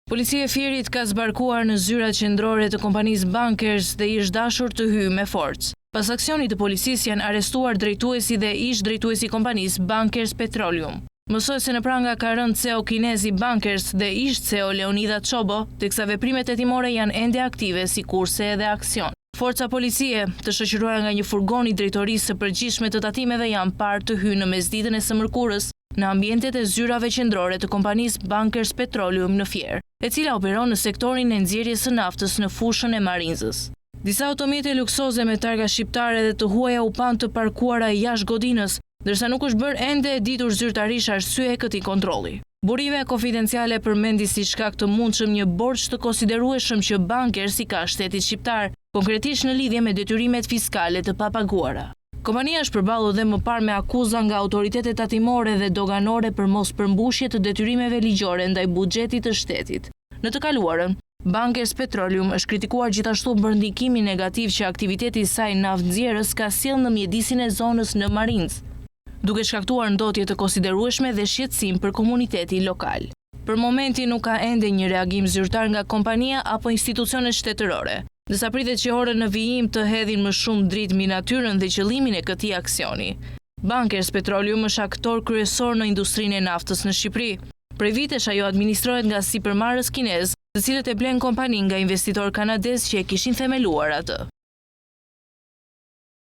Policia e Fierit ka zbarkuar në zyrat qendrore të kompanisë Bankers dhe i është dashur të hyjë me forcë. Pas aksionit të policisë janë arrestuar drejtuesi dhe ish-drejtuesi i kompanisë Bankers Petroleum. Mësohet se në pranga ka rënë CEO kinez i Bankers dhe ish-CEO Leonidha Çobo, teksa veprimet hetimore janë ende aktive sikurse edhe aksioni. Forca policie, të shoqëruara nga një furgon i Drejtorisë së Përgjithshme të Tatimeve janë parë të hyjnë në mesditën e së mërkurës në ambientet e zyrave qendrore të kompanisë Bankers Petroleum në Fier, e cila operon në sektorin e nxjerrjes së naftës në fushën e Marinzës. Disa automjete luksoze me targa shqiptare dhe të huaja u panë të parkuara jashtë godinës, ndërsa nuk është bërë ende e ditur zyrtarisht arsyeja e këtij kontrolli. Burime konfidenciale përmendin si shkak të mundshëm një borxh të konsiderueshëm që Bankers i ka shtetit shqiptar, konkretisht në lidhje me detyrimet fiskale të papaguara. Kompania është përballur dhe më parë me akuza nga autoritetet tatimore dhe doganore për mospërmbushje të detyrimeve ligjore ndaj buxhetit të shtetit. Në të kaluarën, Bankers Petroleum është kritikuar gjithashtu për ndikimin negativ që aktiviteti i saj naftënxjerrës ka sjellë në mjedisin e zonës në Marinzë, duke shkaktuar ndotje të konsiderueshme dhe shqetësim për komunitetin lokal. Për momentin nuk ka ende një reagim zyrtar nga kompania apo institucionet shtetërore, ndërsa pritet që orët në vijim të hedhin më shumë dritë mbi natyrën dhe qëllimin e këtij aksioni. Bankers Petroleum është aktor kryesor në industrinë e naftës në Shqipëri. Prej vitesh ajo administrohet nga sipërmarrës kinezë, të cilët e blenë kompaninë nga investitorë kanadezë që e kishin themeluar atë.